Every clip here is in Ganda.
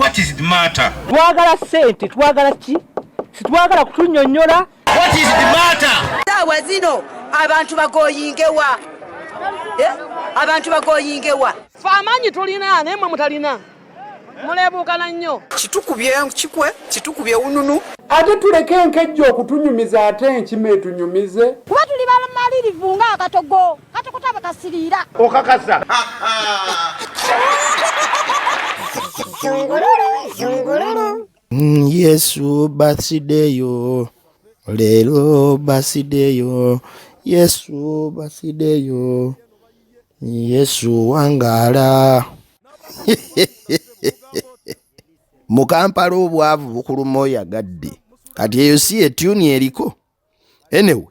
What is the matter? Twagala ssente, twagala ki? Sitwagala kutunyonyola. What is the matter? Saawa zino abantu bagoyingewa, eh? Abantu bagoyingewa. Fe amaanyi tulina naye mwe mutalina, muleebuukana nnyo. Kitukubye kikwe, kitukubye wununu. Ate tuleke enkejje okutunyumiza, ate enkima etunyumize. Kuba tuli bamalirivu nga akatogo katokota bakasiriira. Okakasa. Yesu birthday yo leero, birthday yo, Yesu birthday yo, Yesu wangaala. Mu Kampala obwavu bukuluma oyagadde. Kati eyo si etyuni eriko. Anyway,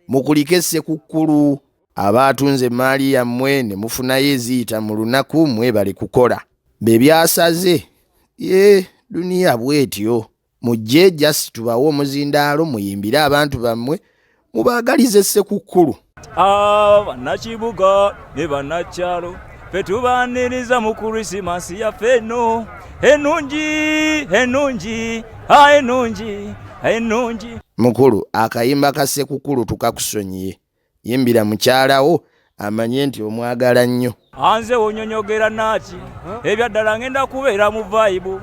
mukulike Ssekukkulu. Abaatunze emaali yammwe ne mufunayo eziyita mu lunaku, mwebale kukola. Be byasaze ye duniya bw'etyo. Mujje just tubawe omuzindaalo, muyimbire abantu bammwe, mubaagalize Ssekukkulu. Bannakibuga ne bannakyalo, ffe tubaaniriza mu Kurisimasi yaffe eno ennungi, ennungi, ennungi, ennungi. Mukulu, akayimba ka Ssekukkulu tukakusonyiye. Yimbira mukyalawo amanye nti omwagala nnyo. Anze wonyonyogera naki, ebyaddala ngenda kubeera mu vibe.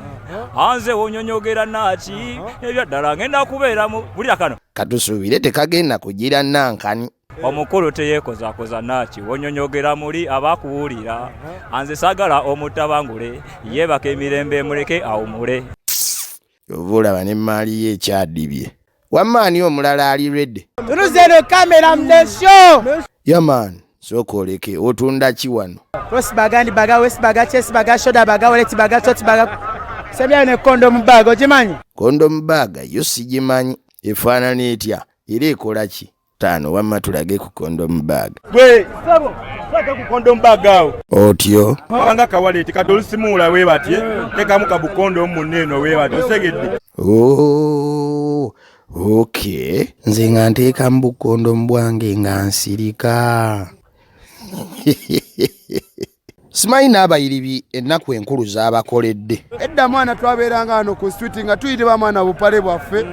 Anze wonyonyogera naki, ebyaddala ngenda kubeera mu bulira kano. Katusuubire tekagenda kugira nankani. Omukulu teyeekozakoza naki, wonyonyogera muli abakuwulira. Anze saagala omutabangule, yeebaka emirembe muleke awumule. Ova olaba n'emmaali ye ekyadibye. Wamma ani omulala ali ready? Tunuze kamera mnesho. Yeah man, sooka oleke, otunda ki wano? Cross bag, hand bag, waist bag, chest bag, shoulder bag, wallet bag, tote bag. Sembyayo ne condom bag, ogimanyi? Condom bag yo sigimanyi. Efaanana etya? Era ekola ki? Taano wamma tulage ku condom bag. Gwe, sabo, saka ku condom bag awo. Otyo. Kabanga kawaleti kati olusimuula we batye, tekamu ka bukondo munne eno we batye, osegedde. Oh, okay. Nze nga nteekamu bukondomu bwange nga nsirika. Simanyi n'abayiribi ennaku enkulu z'abakoledde. Edda mwana twabeeranga wano ku street nga tuyitibwa mwana bupale bwaffe,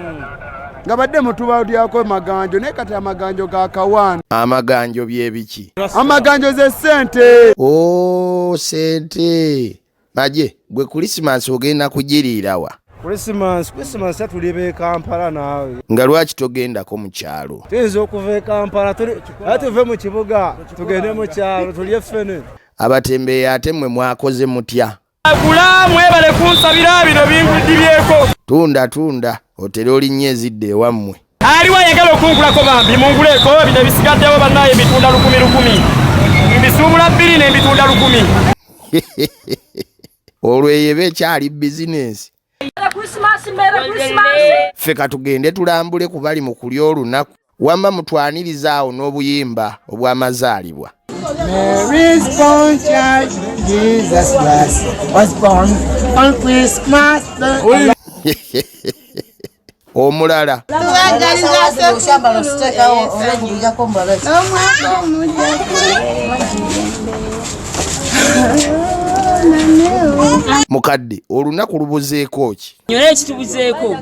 nga badde mutubalyako maganjo, naye kati amaganjo ga kawaana. Amaganjo bye biki? Amaganjo ze ssente. Oh, ssente. Maje, gwe Kulisimansi ogenda kugiriira wa? Christmas, Christmas tuli be Kampala naawe. Nga lwaki togendako mu kyalo? Tuyinza okuva e Kampala, ate tuve mu kibuga tugende mu kyalo tulye ffene. Abatembeeyi ate mmwe mwakoze mutya? Gula, mwebale kunsabira, bino bingudibyeko. Tunda tunda otere olinnye ezidde ewammwe. Aliwo ayagala okungulako bambi munguleko, bino ebisigaddewo bannaye mbitunda 1000 1000. Mbisuubula 2 ne mbitunda 1000. Olwo eyo eba ekyali bizinensi. Ffe katugende tulambule ku bali mu kulya olunaku. Wamma mutwanirize awo n'obuyimba obw'amazaalibwa. Mary's born child, Jesus Christ was born on Christmas Day. Omulala. Mukadde, olunaku lubuzeeko ki? Nyole ekitubuzeeko,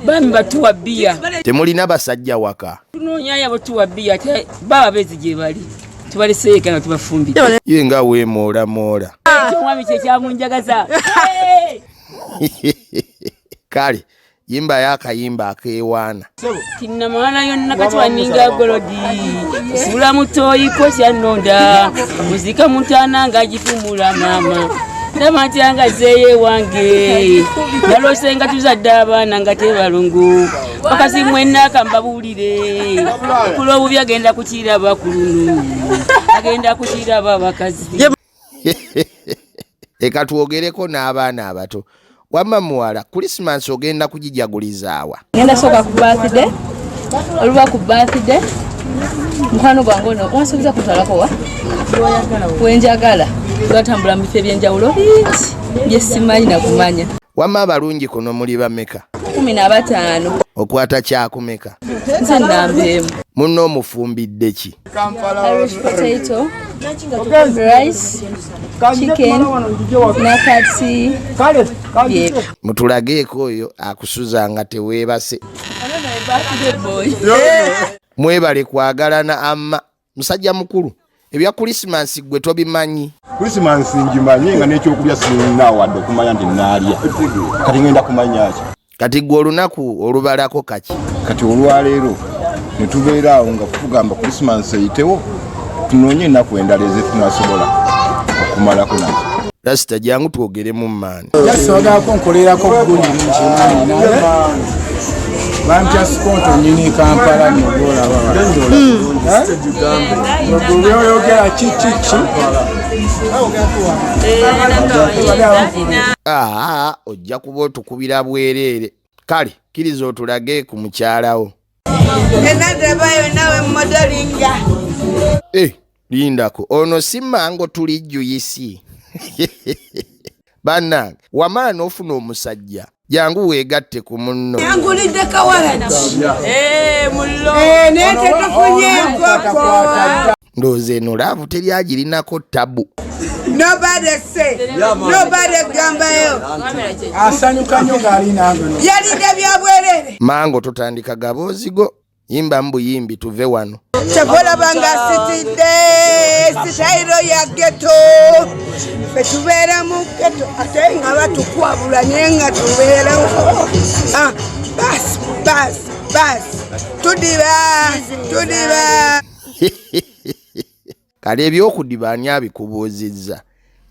bami batuwa bbiya. Temulina basajja waka? Tunoonya abo tuwa bbiya, ate baba beezi gye bali. Tubaleseeyo eka nga tubafumbidde. Ye nga weemoolamoola. Omwami kye kyamunjagaza. Kale yimbayo akayimba akeewaana. Kinnamala yonna kati waninga golodi, sula mutoyiko kyannonda, muzika mutaana ng'agifumula maama. Ndaba ntya nga zeeyo ewange, naloose nga tuzadde abaana nga tebalungu. Bakazi mwenna akambabuulire, okula obubi agenda kukiraba ku luno, agenda kukiraba abakazi. Leka twogereko n'abaana abato. Wamma muwala, Kulisimansi ogenda kugijagulizaawa? Ngenda sooka ku birthday, oluba ku birthday mukwano gwange ono wansuubiza kutwalako wa wenjagala, twatambula mu bifo ebyenjawulo bingi bye simanyi na kumanya. Wamma abalungi kuno muli bameka? 15. Okwata kyakumeka? Nze namba emu. Munno omufumbidde ki? Irish potato, rice, chicken, nakati. Byebyo. Mutulageeko oyo akusuza nga teweebase. Birthday boy. Mwebale kwagalana amma musajja mukulu ebya Krisimansi gwe tobimanyi. Krisimansi ngimanyi nga n'ekyokulya sirina wadde okumanya nti naalya. Kati ngenda kumanya ki? Kati gwe olunaku olubalako kaki? Kati olwaleero ne tubeera awo nga tugamba Krisimansi eyitewo tunoonye ennaku endala ezetunasobola okumalako nazo. Rasita jangu twogeremu maani. Jasobogerako nkolerako gundi nkimanyi naye bampya sikonto nyini Kampala nno gwolaba byoyogera kikiki. Aa, ojja kuba otukubira bwereere. Kale kkiriza otulage ku mukyalawo. Enadabayo nawe modelinga. Lindako ono si mango tulijjuyisi. Bannange wamala n'ofuna omusajja jangu weegatte ku munno. Yangulidde kawalagi. Naye tetufunye enkoko. Ndowooza eno laavu teri agirinako tabu. Nobody say. Nobody gambayo. Asanyuka nnyo ng'ali nange. Yalidde bya bwerere. Mango totandika gaboozigo yimba mbuyimbi tuve wano. Kyevolaba nga sitidde sitayiro ya ghetto. Ffe tubeera mu ghetto ate nga batukwabula naye nga tubeerawo. Basi basi basi tudiba tudiba. Kale ebyokudiba ani abikubuuzizza?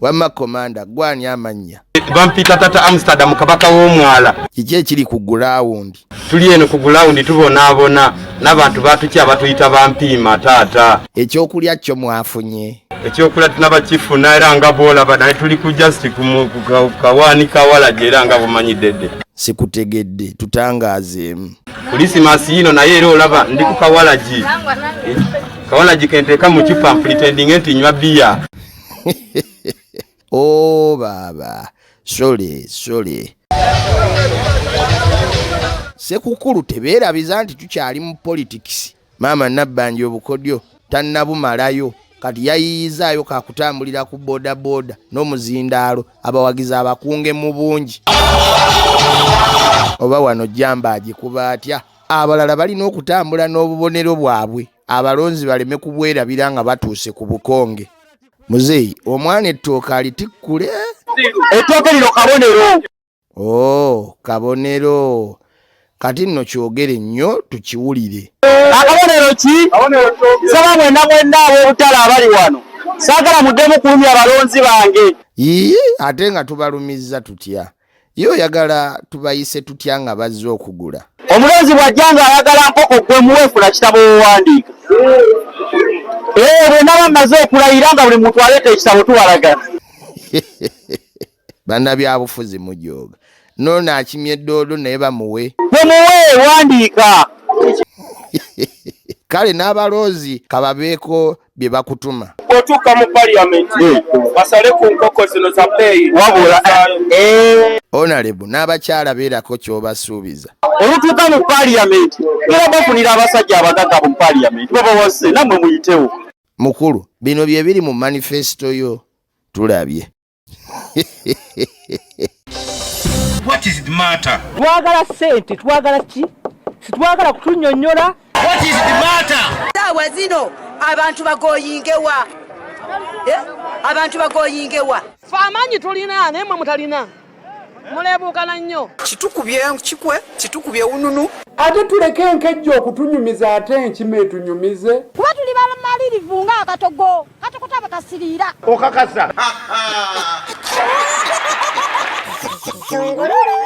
Wamma komanda gwe ani amannya? Bampita Tata Amsterdam kabaka w'omwala. Kiki ekiri ku gulawundi? Tuli eno ku gulawundi tubonaabona n'abantu batukya batuyita bampiima taata. Ekyokulya kyo mwafunye? Ekyokulya tunabakifuna era nga bw'olaba naye tuli ku just ku kawaani kawalagi era nga bumanyidde dde. Sikutegedde, tutangaazeemu. Kulisimaasi yino naye era olaba ndi ku kawalagi. Kawalagi kenteeka mu kipa mpretendinge nti nywa bbiya. Oh baaba, sorry sorry. Ssekukulu tebeerabiza nti tukyali mu politics. Maama Nabbanja obukodyo tannabumalayo. Kati yayiiyizaayo kakutambulira ku bodaboda n'omuzindaalo abawagizi abakunge mu bungi. Oba wano jamba agikuba atya? Abalala balina okutambula n'obubonero bwabwe abalonzi baleme kubwerabira nga batuuse ku bukonge. Muzeeyi omwana ettooke alitikkule? Ettooke lino kabonero. Oh, kabonero. Kati nno kyogere nnyo tukiwulire. Akabonero ki? Saba mwenna mwenna ab'obutale abali wano. Saagala muddemu kulumya balonzi bange. Yii, ate nga tubalumizza tutya? Ye oyagala tubayise tutya nga bazze okugula? Omulonzi bw'ajja ng'ayagala nkoko gwe muweefula kitabo w'owandiika. Bwe naba mmaze okulayira nga buli muntu aleeta ekitabo tubalagana. Bannabyabufuzi mujooga. N'ono akimye eddoodo naye bamuwe. Gwe muwe wandiika. Kale n'abaloozi kababeeko bye bakutuma. Bw'otuuka mu parliament, basale ku nkoko zino za bbeeyi. Wabula, Honorable n'abakyala beerako ky'obasuubiza. Olutuuka mu parliament, era bafunira abasajja abagagga mu parliament, babawase nammwe muyitewo. Mukulu, bino bye biri mu manifesto yo tulabye. What is the matter? Twagala ssente, twagala ki? Sitwagala kutunnyonnyola. What is the matter? Saawa zino abantu bagoyingewa. Abantu bagoyingewa. Ffe amaanyi tulina naye mmwe mutalina. Muleebuukana nnyo. Kitukubye kikwe, kitukubye wununu. Ate tuleke enkejje okutunyumiza ate enkima etunyumize. Kuba tuli bamalirivu ng'akatogo, katokota bakasiriira. Okakasa. Zungululu.